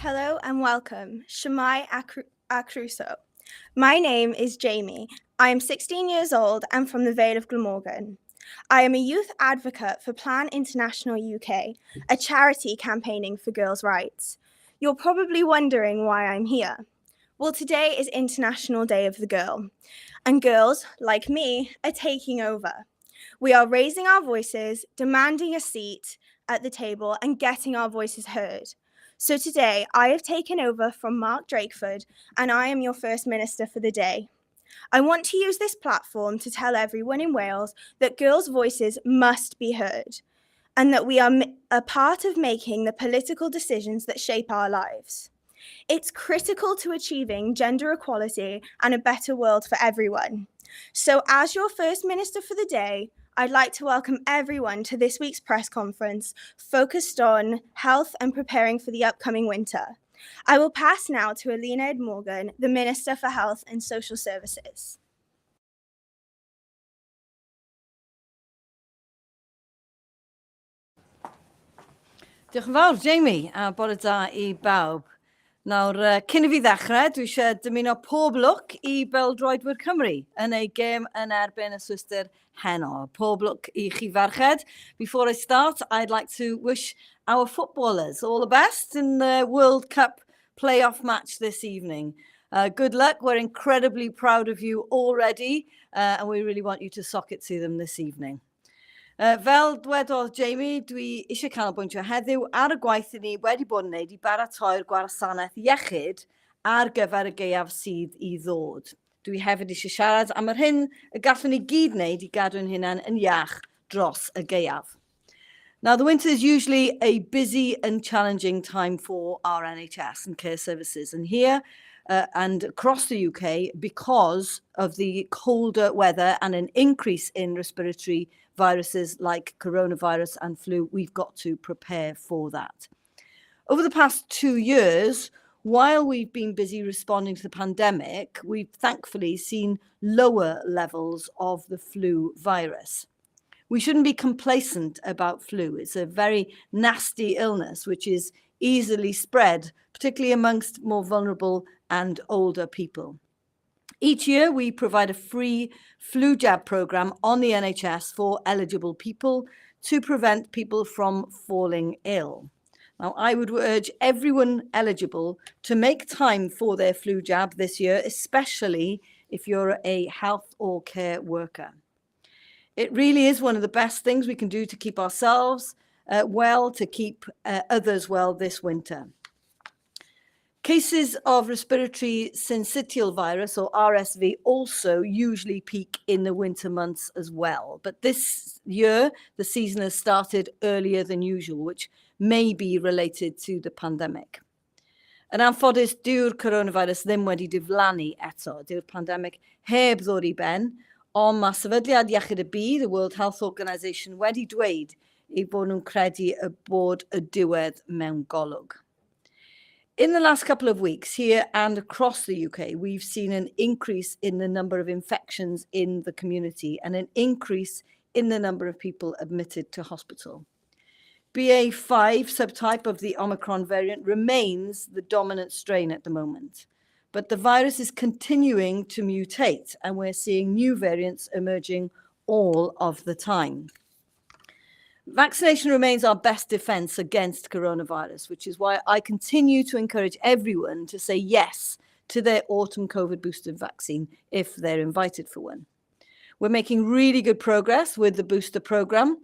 Hello and welcome, Shwmae a croeso. My name is Jamie. I am 16 years old and from the Vale of Glamorgan. I am a youth advocate for Plan International UK, a charity campaigning for girls' rights. You're probably wondering why I'm here. Well, today is International Day of the Girl, and girls, like me, are taking over. We are raising our voices, demanding a seat at the table, and getting our voices heard. So today, I have taken over from Mark Drakeford, and I am your First Minister for the day. I want to use this platform to tell everyone in Wales that girls' voices must be heard and that we are a part of making the political decisions that shape our lives. It's critical to achieving gender equality and a better world for everyone. So, as your First Minister for the day, I'd like to welcome everyone to this week's press conference focused on health and preparing for the upcoming winter. I will pass now to Eluned Morgan, the Minister for Health and Social Services. Diolch yn fawr, Jamie, a bore da i bawb. Nawr, cyn i fi ddechrau, dwi eisiau dymuno pob lwc i Beldroedwyr Cymru yn ei gêm yn erbyn y Swistir heno. Pob lwc i chi ferched. Before I start, I'd like to wish our footballers all the best in the World Cup playoff match this evening. Good luck. We're incredibly proud of you already, and we really want you to sock it to them this evening. Fel dwedodd Jamie, dwi eisiau canolbwyntio heddiw ar y gwaith i ni wedi bod yn wneud i baratoi'r gwasanaeth iechyd ar gyfer y gaeaf sydd i ddod. Dwi hefyd eisiau siarad am yr hyn y gallwn ni gyd wneud i gadw'n hunain yn iach dros y gaeaf. Now, the winter is usually a busy and challenging time for our NHS and care services. And here and across the UK, because of the colder weather and an increase in respiratory viruses like coronavirus and flu, we've got to prepare for that. Over the past 2 years, while we've been busy responding to the pandemic, we've thankfully seen lower levels of the flu virus. We shouldn't be complacent about flu. It's a very nasty illness which is easily spread, particularly amongst more vulnerable and older people. Each year, we provide a free flu jab program on the NHS for eligible people to prevent people from falling ill. Now, I would urge everyone eligible to make time for their flu jab this year, especially if you're a health or care worker. It really is one of the best things we can do to keep ourselves well, to keep others well this winter. Cases of respiratory syncytial virus, or RSV, also usually peak in the winter months as well. But this year, the season has started earlier than usual, which may be related to the pandemic. Yn anffodus, dyw'r coronavirus ddim wedi diflannu eto. Dyw'r pandemig heb ddod i ben, ond mae Sefydliad Iechyd y Byd, the World Health Organization, wedi dweud eu bod nhw'n credu y bod y diwedd mewn golwg. In the last couple of weeks, here and across the UK, we've seen an increase in the number of infections in the community and an increase in the number of people admitted to hospital. BA5 subtype of the Omicron variant remains the dominant strain at the moment, but the virus is continuing to mutate and we're seeing new variants emerging all of the time. Vaccination remains our best defense against coronavirus, which is why I continue to encourage everyone to say yes to their autumn COVID booster vaccine if they're invited for one. We're making really good progress with the booster program.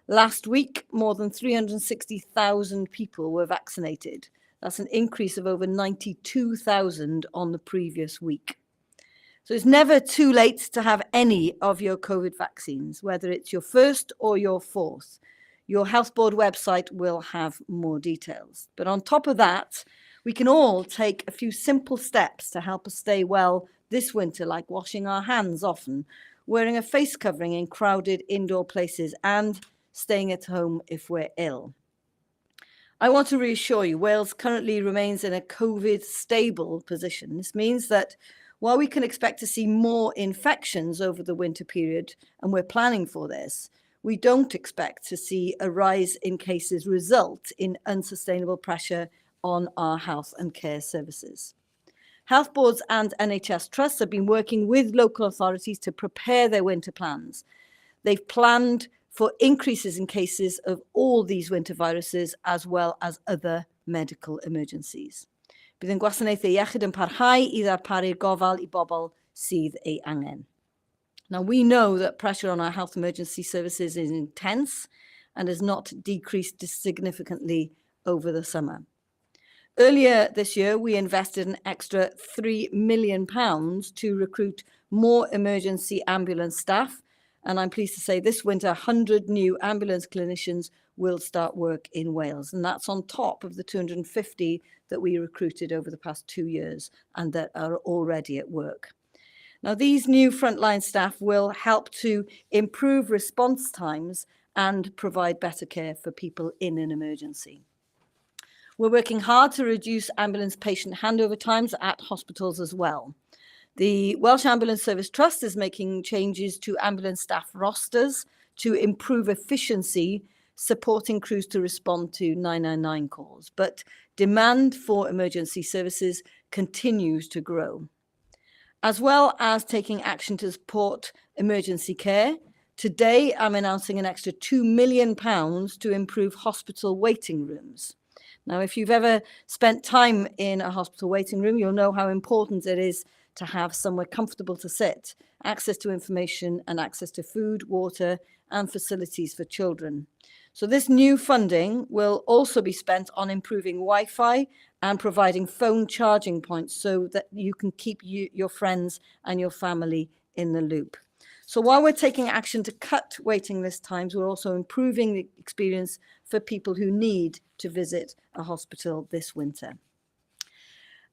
Last week, more than 360,000 people were vaccinated. That's an increase of over 92,000 on the previous week. So it's never too late to have any of your COVID vaccines, whether it's your first or your fourth. Your health board website will have more details. But on top of that, we can all take a few simple steps to help us stay well this winter, like washing our hands often, wearing a face covering in crowded indoor places, and staying at home if we're ill. I want to reassure you, Wales currently remains in a COVID stable position. This means that while we can expect to see more infections over the winter period, and we're planning for this, we don't expect to see a rise in cases result in unsustainable pressure on on our health and care services. Health boards and NHS trusts have been working with local authorities to prepare their winter plans. They've planned for increases in cases of all these winter viruses as well as other medical emergencies. Bydd ein gwasanaethau iechyd yn parhau i ddarparu'r gofal i bobl sydd ei angen. Now, we know that pressure on our health emergency services is intense and has not decreased significantly over the summer. Earlier this year, we invested an extra £3 million to recruit more emergency ambulance staff, and I'm pleased to say this winter, 100 new ambulance clinicians will start work in Wales, and that's on top of the 250 that we recruited over the past 2 years and that are already at work. Now, these new frontline staff will help to improve response times and provide better care for people in an emergency. We're working hard to reduce ambulance patient handover times at hospitals as well. The Welsh Ambulance Service Trust is making changes to ambulance staff rosters to improve efficiency, supporting crews to respond to 999 calls. But demand for emergency services continues to grow. As well as taking action to support emergency care, today I'm announcing an extra £2 million to improve hospital waiting rooms. Now, if you've ever spent time in a hospital waiting room, you'll know how important it is to have somewhere comfortable to sit, access to information and access to food, water and facilities for children. So this new funding will also be spent on improving Wi-Fi and providing phone charging points so that you can keep your friends and your family in the loop. So while we're taking action to cut waiting list times, we're also improving the experience for people who need to visit a hospital this winter.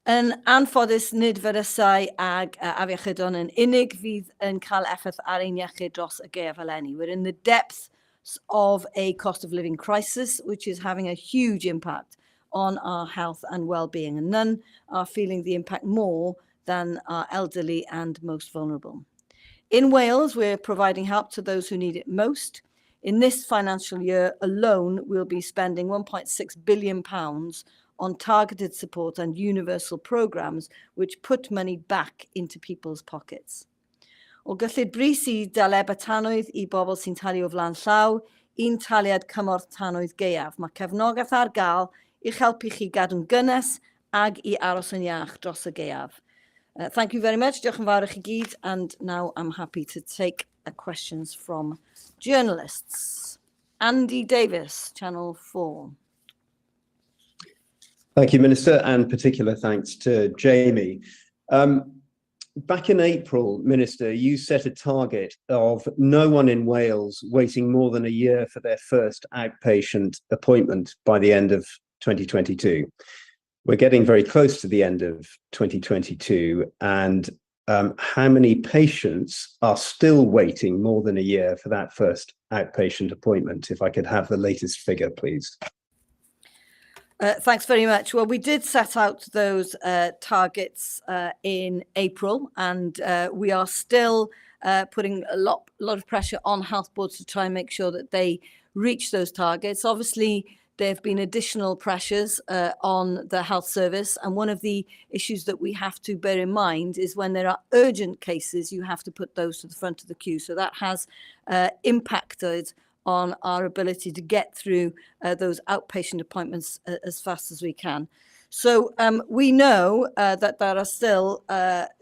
Yn anffodus, nid feirysau ag afiechydon yn unig fydd yn cael effaith ar ein iechyd dros y gaeaf eleni. We're in the depths of a cost of living crisis, which is having a huge impact on our health and well-being, and none are feeling the impact more than our elderly and most vulnerable. In Wales, we're providing help to those who need it most. In this financial year alone, we'll be spending £1.6 billion on targeted support and universal programmes which put money back into people's pockets. O gyllid brys i dalebau tanwydd i bobl sy'n talu o flaen llaw, i'n taliad cymorth tanwydd gaeaf. Mae cefnogaeth ar gael i'ch helpu chi gadw'n gynnes ag i aros yn iach dros y gaeaf. Thank you very much. Diolch yn fawr i chi gyd. And now I'm happy to take questions from journalists. Andy Davies, Channel 4. Thank you, Minister, and particular thanks to Jamie. Back in April, Minister, you set a target of no one in Wales waiting more than a year for their first outpatient appointment by the end of 2022. We're getting very close to the end of 2022, and how many patients are still waiting more than a year for that first outpatient appointment? If I could have the latest figure, please. Thanks very much. Well, we did set out those targets in April, and we are still putting a lot of pressure on health boards to try and make sure that they reach those targets. Obviously, there have been additional pressures on the health service, and one of the issues that we have to bear in mind is when there are urgent cases, you have to put those to the front of the queue. So that has impacted on our ability to get through those outpatient appointments as fast as we can. So we know that there are still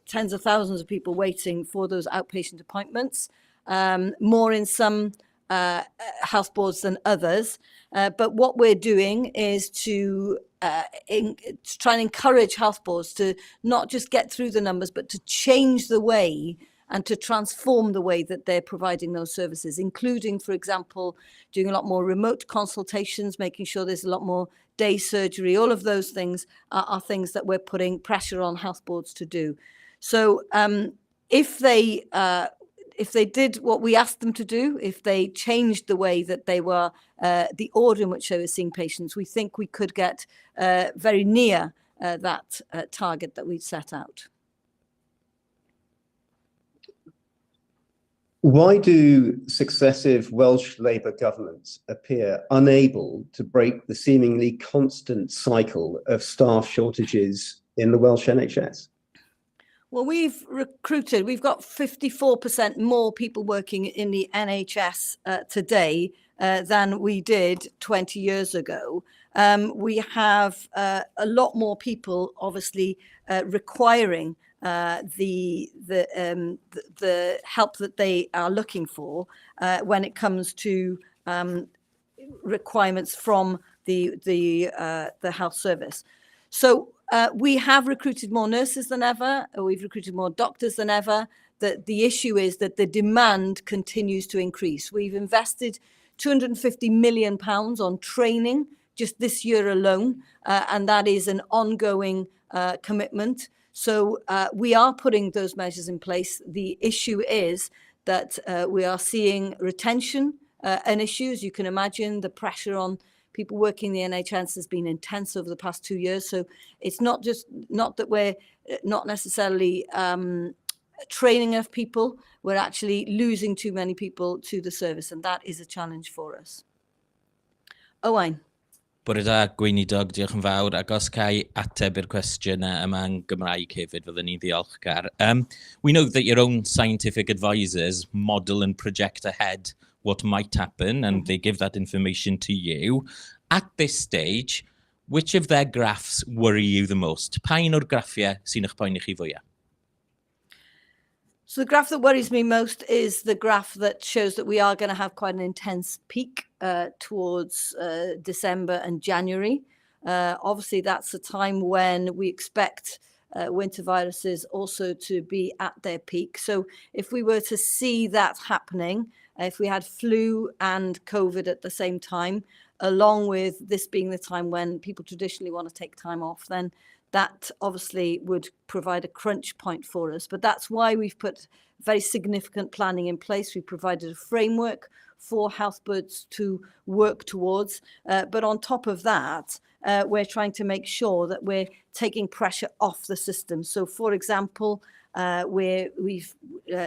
tens of thousands of people waiting for those outpatient appointments, more in some health boards than others. But what we're doing is to try and encourage health boards to not just get through the numbers, but to change the way and to transform the way that they're providing those services, including, for example, doing a lot more remote consultations, making sure there's a lot more day surgery. All of those things are things that we're putting pressure on health boards to do. So if they did what we asked them to do, if they changed the way that they were, the order in which they were seeing patients, we think we could get very near that target that we'd set out. Why do successive Welsh Labour governments appear unable to break the seemingly constant cycle of staff shortages in the Welsh NHS? Well, we've recruited, we've got 54% more people working in the NHS today than we did 20 years ago. We have a lot more people, obviously, requiring the help that they are looking for when it comes to requirements from the health service. So we have recruited more nurses than ever. We've recruited more doctors than ever. The issue is that the demand continues to increase. We've invested £250 million on training just this year alone, and that is an ongoing commitment. So we are putting those measures in place. The issue is that we are seeing retention an issue. As you can imagine, the pressure on people working in the NHS has been intense over the past 2 years. So it's not just not that we're not necessarily training enough people, we're actually losing too many people to the service, and that is a challenge for us. Owain. Bore da, Gweinidog, diolch yn fawr. Ac os ca i ateb i'r cwestiwn yma yn Gymraeg hefyd, fyddwn ni'n ddiolchgar. We know that your own scientific advisors model and project ahead what might happen, and they give that information to you. At this stage, which of their graphs worry you the most? Pa un o'r graffiau sy'n eich poeni chi fwyaf? So the graph that worries me most is the graph that shows that we are going to have quite an intense peak towards December and January. Obviously, that's a time when we expect winter viruses also to be at their peak. So if we were to see that happening, if we had flu and COVID at the same time, along with this being the time when people traditionally want to take time off, then that obviously would provide a crunch point for us. But that's why we've put very significant planning in place. We provided a framework for health boards to work towards. But on top of that, we're trying to make sure that we're taking pressure off the system. So, for example, we've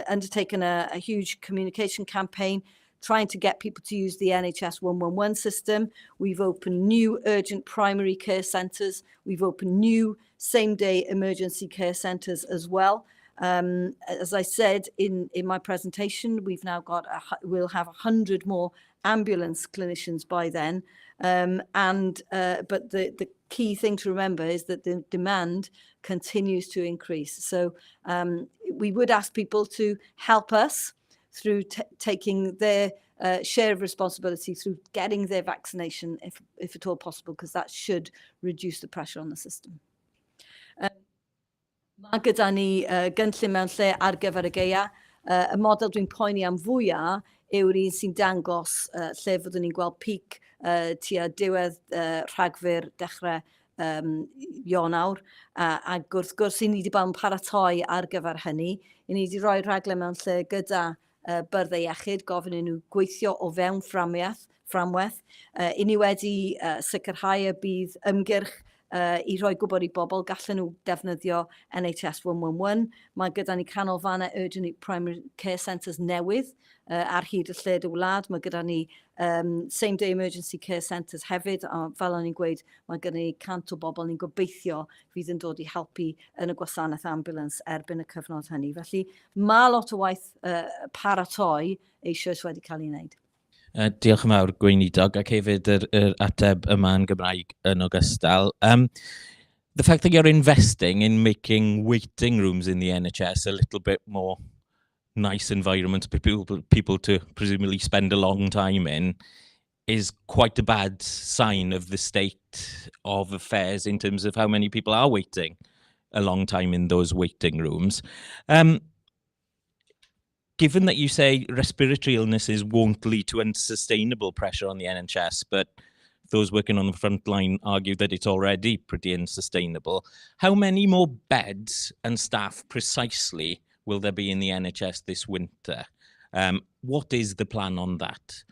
undertaken a huge communication campaign trying to get people to use the NHS 111 system. We've opened new urgent primary care centres. We've opened new same-day emergency care centres as well. As I said in my presentation, we've now got, a, we'll have 100 more ambulance clinicians by then. And but the key thing to remember is that the demand continues to increase. So we would ask people to help us through taking their share of responsibility through getting their vaccination, if at all possible, because that should reduce the pressure on the system. Mae gyda ni gynllun mewn lle ar gyfer y gaea. Y model dwi'n poeni am fwyaf yw'r un sy'n dangos lle fyddwn ni'n gweld peak tua diwedd Rhagfyr, dechrau Ionawr. Ac wrth gwrs, i ni wedi bod yn paratoi ar gyfer hynny. I ni wedi rhoi rhaglen mewn lle gyda byrddau iechyd, gofyn i nhw gweithio o fewn fframwaith. I ni wedi sicrhau y bydd ymgyrch i rhoi gwybod i bobl gallen nhw defnyddio NHS 111. Mae gyda ni canolfannau Urgent Primary Care Centres newydd ar hyd y lled y wlad. Mae gyda ni Same Day Emergency Care Centres hefyd, a fel o'n i'n gweud, mae gyda ni 100 o bobl ni'n gobeithio fydd yn dod i helpu yn y gwasanaeth ambulance erbyn y cyfnod hynny. Felly mae lot o waith paratoi eisoes wedi cael ei wneud. Diolch yn fawr, Gweinidog, ac hefyd yr ateb yma yn Gymraeg yn ogystal. The fact that you're investing in making waiting rooms in the NHS a little bit more nice environment for people to presumably spend a long time in is quite a bad sign of the state of affairs in terms of how many people are waiting a long time in those waiting rooms. Given that you say respiratory illnesses won't lead to unsustainable pressure on the NHS, but those working on the front line argue that it's already pretty unsustainable, how many more beds and staff precisely will there be in the NHS this winter? What is the plan on that?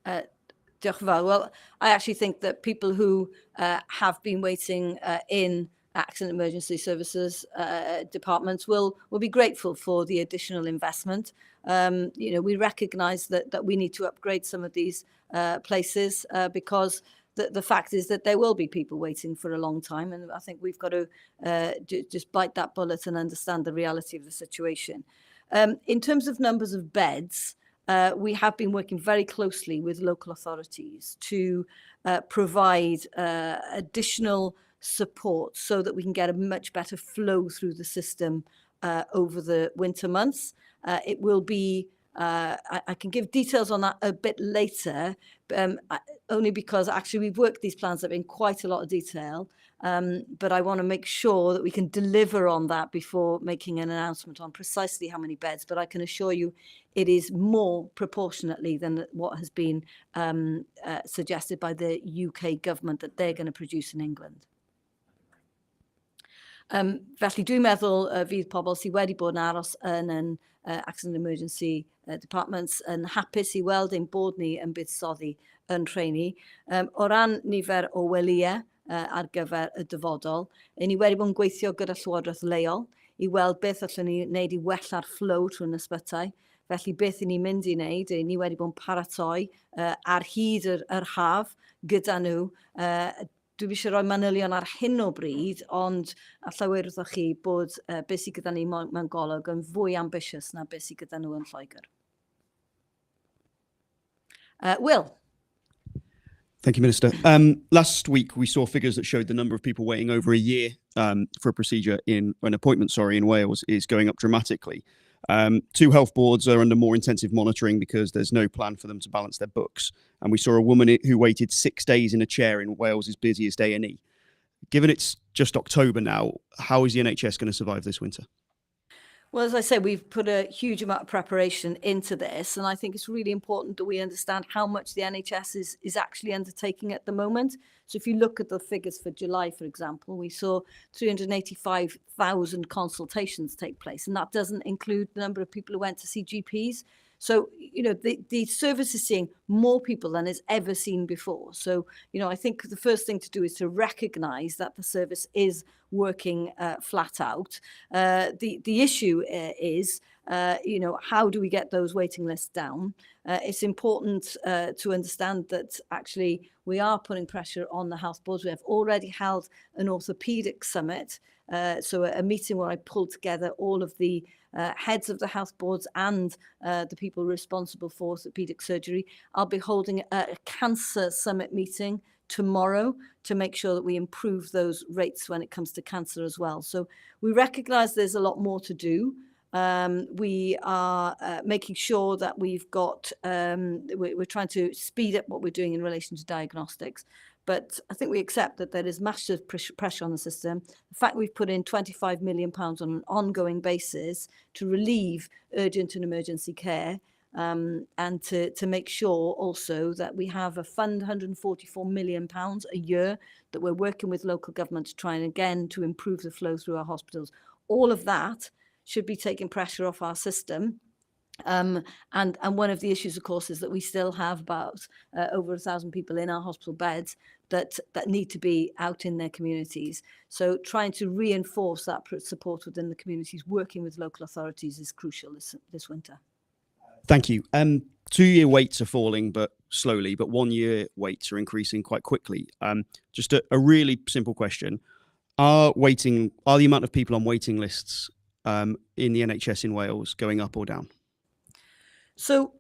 Diolch yn fawr. Well, I actually think that people who have been waiting in accident emergency services departments will, will be grateful for the additional investment. Um, you know, we recognise that, that we need to upgrade some of these uh, places uh, because the, the fact is that there will be people waiting for a long time and I think we've got to uh, just bite that bullet and understand the reality of the situation. Um, in terms of numbers of beds, uh, we have been working very closely with local authorities to uh, provide uh, additional support so that we can get a much better flow through the system uh, over the winter months. Uh, it will be Uh, I, I can give details on that a bit later, um, I, only because actually we've worked these plans up in quite a lot of detail, um, but I want to make sure that we can deliver on that before making an announcement on precisely how many beds, but I can assure you it is more proportionately than what has been um, uh, suggested by the UK government that they're going to produce in England. Um, felly dwi'n meddwl uh, fydd pobl sydd wedi bod yn aros yn, yn uh, accident emergency uh, departments yn hapus i weld ein bod ni yn buddsoddi yn rheini. Um, o ran nifer o welyau uh, ar gyfer y dyfodol, ein ni wedi bod yn gweithio gyda Llywodraeth leol i weld beth allwn ni wneud i wella'r flow trwy'n ysbytai. Felly beth i ni'n mynd i wneud, ni wedi bod yn paratoi uh, ar hyd yr, yr haf gyda nhw uh, Dwi'm eisiau rhoi manylion ar hyn o bryd, ond alla i weud wrthoch chi bod uh, beth sydd gyda ni mewn golwg yn fwy ambitious na beth sydd gyda nhw yn Lloegr. Uh, Will. Thank you, Minister. Um, last week, we saw figures that showed the number of people waiting over a year um, for a procedure in an appointment, sorry, in Wales is going up dramatically. Um, two health boards are under more intensive monitoring because there's no plan for them to balance their books. And we saw a woman who waited six days in a chair in Wales's busiest A&E. Given it's just October now, how is the NHS going to survive this winter? Well, as I say, we've put a huge amount of preparation into this, and I think it's really important that we understand how much the NHS is, is actually undertaking at the moment. So if you look at the figures for July, for example, we saw 385,000 consultations take place, and that doesn't include the number of people who went to see GPs. So, you know, the, the service is seeing more people than it's ever seen before. So, you know, I think the first thing to do is to recognise that the service is working uh, flat out. Uh, the, the issue uh, is, uh, you know, how do we get those waiting lists down? Uh, it's important uh, to understand that actually we are putting pressure on the health boards. We have already held an orthopaedic summit, uh, so a, a meeting where I pulled together all of the uh, heads of the health boards and uh, the people responsible for orthopedic surgery. I'll be holding a, a cancer summit meeting tomorrow to make sure that we improve those rates when it comes to cancer as well. So we recognise there's a lot more to do. Um, we are uh, making sure that we've got, um, we're trying to speed up what we're doing in relation to diagnostics. But I think we accept that there is massive pressure on the system. The fact we've put in £25 million on an ongoing basis to relieve urgent and emergency care um, and to, to make sure also that we have a fund £144 million a year that we're working with local government to try and again to improve the flow through our hospitals. All of that should be taking pressure off our system. Um, and, and one of the issues, of course, is that we still have about uh, over a thousand people in our hospital beds that, that need to be out in their communities. So trying to reinforce that support within the communities, working with local authorities is crucial this, this winter. Thank you. Um, two-year waits are falling, but slowly, but one-year waits are increasing quite quickly. Um, just a, a really simple question. Are waiting, are the amount of people on waiting lists um, in the NHS in Wales going up or down? So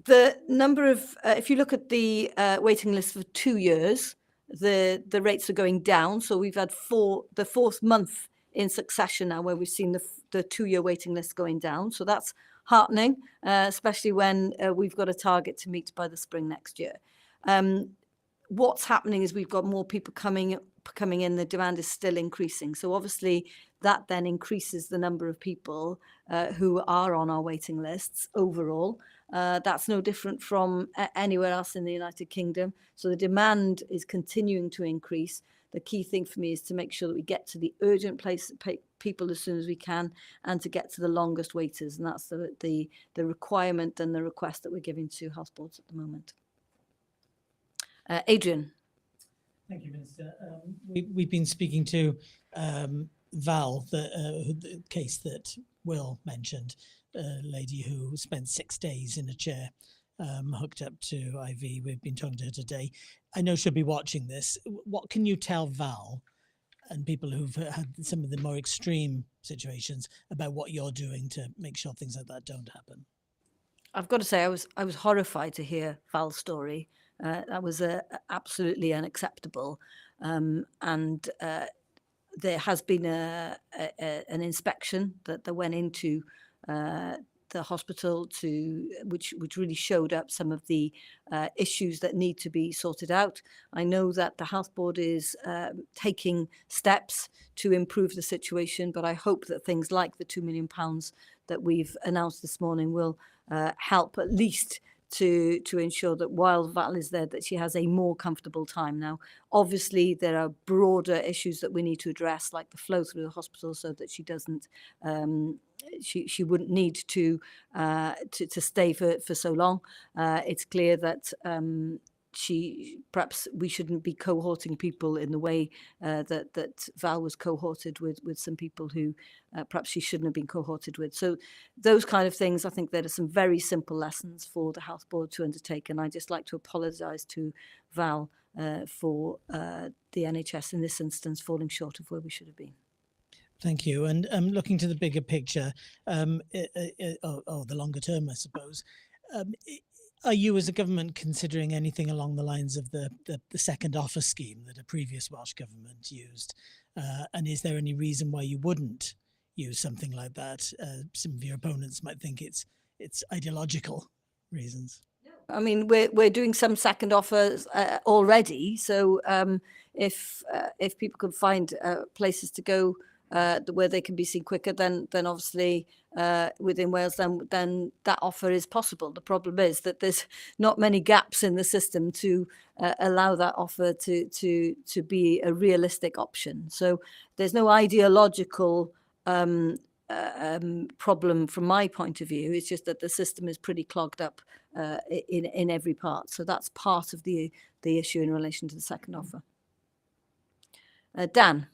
the number of, uh, if you look at the uh, waiting list for two years, the, the rates are going down. So we've had four, the fourth month in succession now where we've seen the, the two-year waiting list going down. So that's heartening, uh, especially when uh, we've got a target to meet by the spring next year. Um, what's happening is we've got more people coming coming in, the demand is still increasing. So obviously that then increases the number of people uh, who are on our waiting lists overall. Uh, that's no different from anywhere else in the United Kingdom. So the demand is continuing to increase. The key thing for me is to make sure that we get to the urgent place people as soon as we can and to get to the longest waiters. And that's the, the, the requirement and the request that we're giving to health boards at the moment. Uh, Adrian. Thank you, Minister. Um, we, we've been speaking to um, Val, the, the case that Will mentioned, a lady who spent six days in a chair um, hooked up to IV. We've been talking to her today. I know she'll be watching this. What can you tell Val and people who've had some of the more extreme situations about what you're doing to make sure things like that don't happen? I've got to say, I was horrified to hear Val's story. That was absolutely unacceptable. And there has been an inspection that went into the hospital to which really showed up some of the issues that need to be sorted out. I know that the health board is taking steps to improve the situation, but I hope that things like the £2 million that we've announced this morning will help at least to ensure that while Val is there, that she has a more comfortable time. Now, obviously, there are broader issues that we need to address, like the flow through the hospital, so that she doesn't, she wouldn't need to stay for so long. It's clear that she perhaps we shouldn't be cohorting people in the way that Val was cohorted with some people who perhaps she shouldn't have been cohorted with. So those kind of things, I think there are some very simple lessons for the health board to undertake, and I'd just like to apologise to Val for the NHS in this instance falling short of where we should have been. Thank you. And looking to the bigger picture, or the longer term, I suppose, are you as a government considering anything along the lines of the second offer scheme that a previous Welsh government used? And is there any reason why you wouldn't use something like that? Some of your opponents might think it's ideological reasons. I mean, we're doing some second offers already. So if people can find places to go where they can be seen quicker, then obviously within Wales, then that offer is possible. The problem is that there's not many gaps in the system to allow that offer to be a realistic option. So there's no ideological problem from my point of view. It's just that the system is pretty clogged up in every part. So that's part of the issue in relation to the second offer. Dan.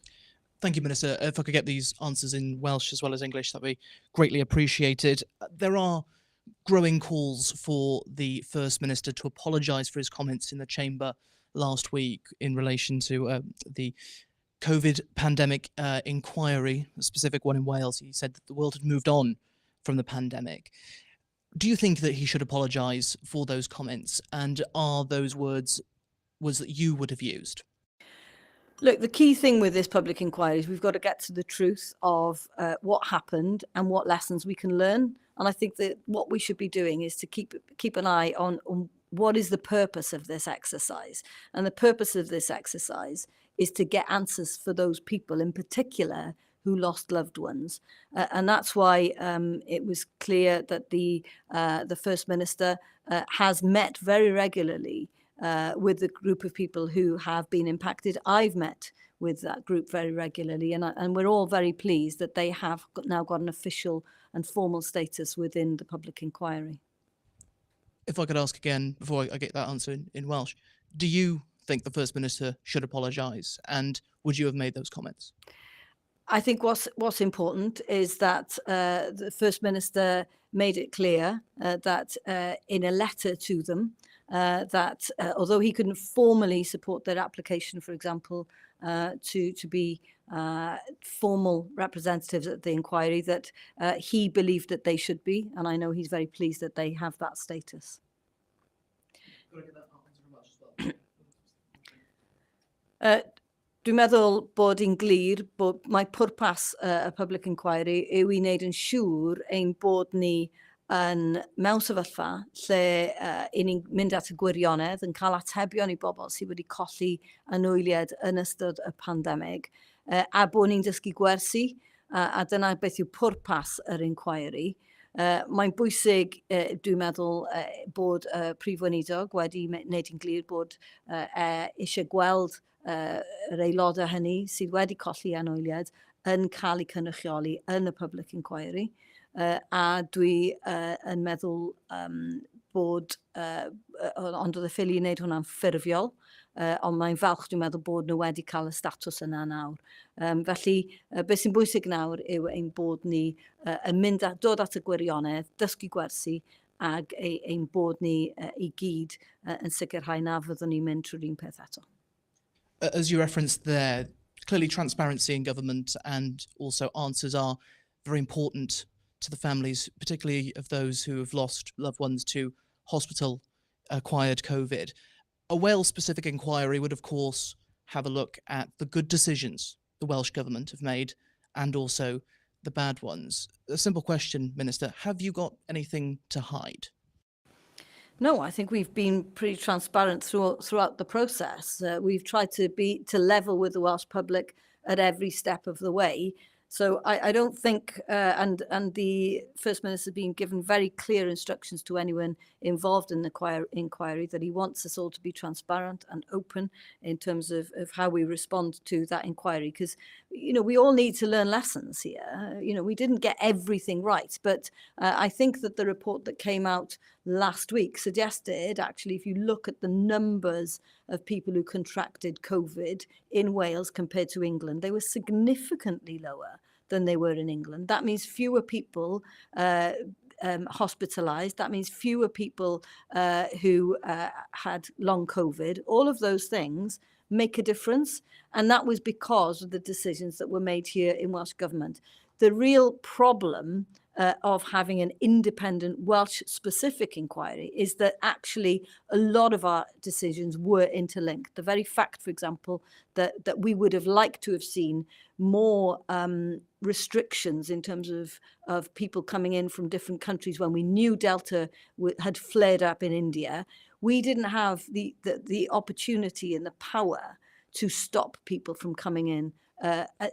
Thank you, Minister. If I could get these answers in Welsh as well as English, that'd be greatly appreciated. There are growing calls for the First Minister to apologise for his comments in the chamber last week in relation to the COVID pandemic inquiry, a specific one in Wales. He said that the world had moved on from the pandemic. Do you think that he should apologise for those comments? And are those words that you would have used? Look, the key thing with this public inquiry is we've got to get to the truth of what happened and what lessons we can learn. And I think that what we should be doing is to keep an eye on what is the purpose of this exercise. And the purpose of this exercise is to get answers for those people in particular who lost loved ones. And that's why it was clear that the First Minister has met very regularly with the group of people who have been impacted. I've met with that group very regularly, and we're all very pleased that they have now got an official and formal status within the public inquiry. If I could ask again before I get that answer in Welsh, do you think the First Minister should apologise, and would you have made those comments? I think what's important is that the First Minister made it clear that in a letter to them that although he couldn't formally support their application, for example, to be formal representatives at the inquiry, that he believed that they should be, and I know he's very pleased that they have that status. Well. Dwi'n meddwl bod hi'n glir bod mae pwrpas y public inquiry yw i wneud yn siŵr ein bod ni yn mewn sefyllfa lle i ni'n mynd at y gwirionedd, yn cael atebion i bobl sydd wedi colli anwyliaid yn ystod y pandemig, a bod ni'n dysgu gwersi, a dyna beth yw pwrpas yr inquiry. Mae'n bwysig, dwi'n meddwl, bod y Prif Weinidog wedi wneud yn glir bod eisiau gweld yr aelodau hynny sydd wedi colli anwyliaid yn cael eu cynrychioli yn y public inquiry. A dwi yn meddwl um, bod bod, uh, ond oedd y ffili wneud hwnna'n ffurfiol, uh, ond mae'n falch dwi'n meddwl bod nhw wedi cael y statws yna nawr. Um, felly, uh, beth sy'n bwysig nawr yw ein bod ni uh, yn mynd a, dod at y gwirionedd, dysgu gwersi, ag ei, ein bod ni uh, i gyd uh, yn sicrhau na fyddwn ni'n mynd trwy'r un peth eto. As you referenced there, clearly transparency in government and also answers are very important to the families, particularly of those who have lost loved ones to hospital acquired COVID. A Wales specific inquiry would, of course, have a look at the good decisions the Welsh Government have made and also the bad ones. A simple question, Minister have you got anything to hide? No, I think we've been pretty transparent throughout the process. We've tried to be to level with the Welsh public at every step of the way. So I, I don't think, uh, and, and the First Minister has been given very clear instructions to anyone involved in the inquiry that he wants us all to be transparent and open in terms of, of how we respond to that inquiry. Because, you know, we all need to learn lessons here. You know, we didn't get everything right, but I think that the report that came out last week suggested, actually, if you look at the numbers of people who contracted COVID in Wales compared to England, they were significantly lower than they were in England. That means fewer people um, hospitalised. That means fewer people who had long COVID. All of those things make a difference. And that was because of the decisions that were made here in Welsh Government. The real problem of having an independent Welsh-specific inquiry is that actually a lot of our decisions were interlinked. The very fact, for example, that, that we would have liked to have seen more um, restrictions in terms of, of people coming in from different countries when we knew Delta had flared up in India, we didn't have the, the, the opportunity and the power to stop people from coming in uh, uh,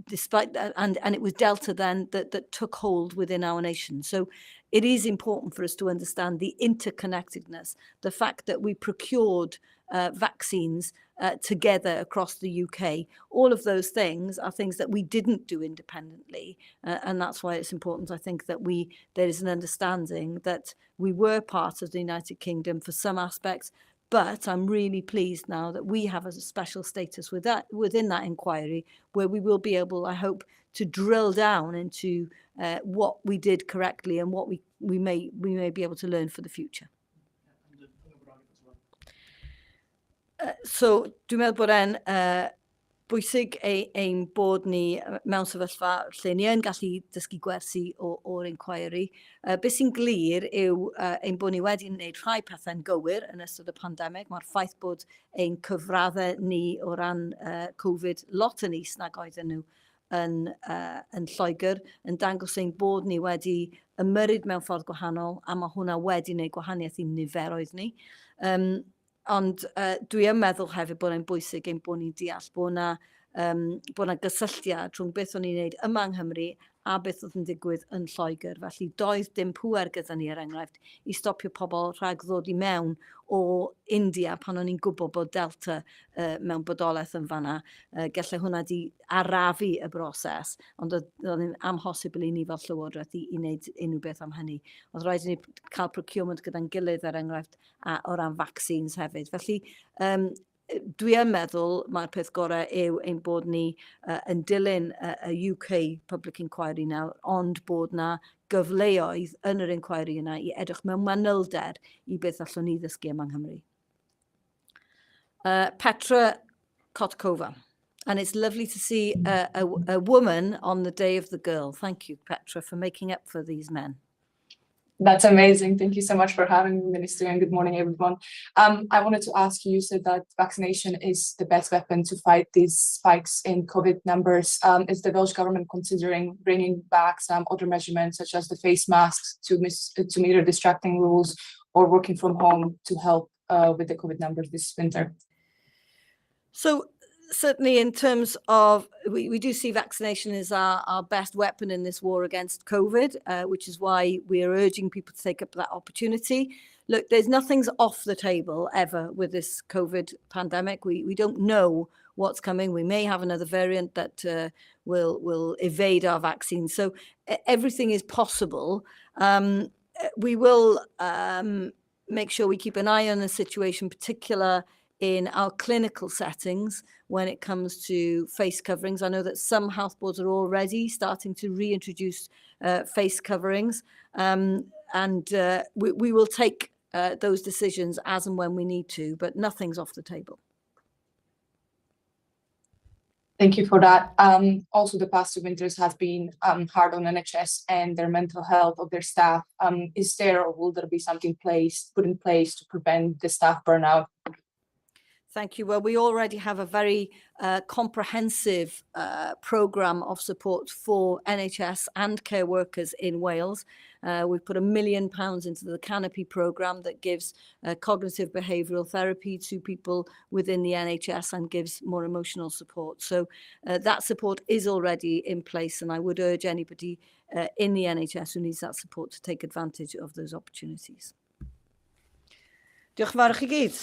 despite that, and, and it was Delta then that, that took hold within our nation. So it is important for us to understand the interconnectedness, the fact that we procured uh, vaccines uh, together across the UK. All of those things are things that we didn't do independently. Uh, and that's why it's important, I think, that we there is an understanding that we were part of the United Kingdom for some aspects, But I'm really pleased now that we have a special status with that, within that inquiry where we will be able, I hope, to drill down into uh, what we did correctly and what we, we, may, we may be able to learn for the future. Uh, so dwi'n meddwl bod e'n uh, bwysig ei, ein bod ni mewn sefyllfa lle ni yn gallu dysgu gwersi o'r inquiry. Uh, beth sy'n glir yw uh, ein bod ni wedi gwneud rhai pethau'n gywir yn ystod y pandemig. Mae'r ffaith bod ein cyfraddau ni o ran uh, Covid lot yn is nag oedden nhw yn, uh, yn Lloegr yn dangos ein bod ni wedi ymyrryd mewn ffordd gwahanol a mae hwnna wedi gwneud gwahaniaeth i'n niferoedd ni. Um, Ond uh, dwi yn meddwl hefyd bod e'n bwysig ein bod ni'n deall bod yna um, bod yna gysylltiad rhwng beth o'n i'n neud yma yng Nghymru a beth oedd yn digwydd yn Lloegr. Felly doedd dim pŵer gyda ni, er enghraifft, i stopio pobl rhag ddod i mewn o India pan o'n i'n gwybod bod Delta uh, mewn bodolaeth yn fanna. Uh, gallai hwnna di arafu y broses, ond oedd, oedd yn amhosibl i ni fel Llywodraeth i, i wneud unrhyw beth am hynny. Oedd rhaid i ni cael procurement gyda'n gilydd, er enghraifft, a o ran vaccines hefyd. Felly, um, dwi yn meddwl mae'r peth gorau yw ein bod ni uh, yn dilyn uh, y UK Public Inquiry nawr, ond bod na gyfleoedd yn yr inquiry yna i edrych mewn manylder i beth allwn ni ddysgu yma yng Nghymru. Uh, Petra Kotkova. And it's lovely to see a, a, a woman on the day of the girl. Thank you, Petra, for making up for these men. That's amazing. Thank you so much for having me, Minister, and good morning, everyone. Um, I wanted to ask you, you said that vaccination is the best weapon to fight these spikes in COVID numbers. Um, is the Welsh Government considering bringing back some other measurements, such as the face masks to, mis to meter distracting rules or working from home to help uh, with the COVID numbers this winter? So certainly in terms of, we, we do see vaccination as our, our best weapon in this war against COVID, uh, which is why we are urging people to take up that opportunity. Look, there's nothing's off the table ever with this COVID pandemic. We, we don't know what's coming. We may have another variant that uh, will, will evade our vaccine. So everything is possible. Um, we will um, make sure we keep an eye on the situation, particular in our clinical settings when it comes to face coverings. I know that some health boards are already starting to reintroduce face coverings, and we will take those decisions as and when we need to, but nothing's off the table. Thank you for that. Also, the past 2 winters has been hard on NHS and their mental health of their staff. Is there or will there be something put in place to prevent the staff burnout? Thank you. Well, we already have a very comprehensive programme of support for NHS and care workers in Wales. We've put £1 million into the Canopy programme that gives cognitive behavioural therapy to people within the NHS and gives more emotional support. So that support is already in place, and I would urge anybody in the NHS who needs that support to take advantage of those opportunities. Diolch yn fawr i chi gyd.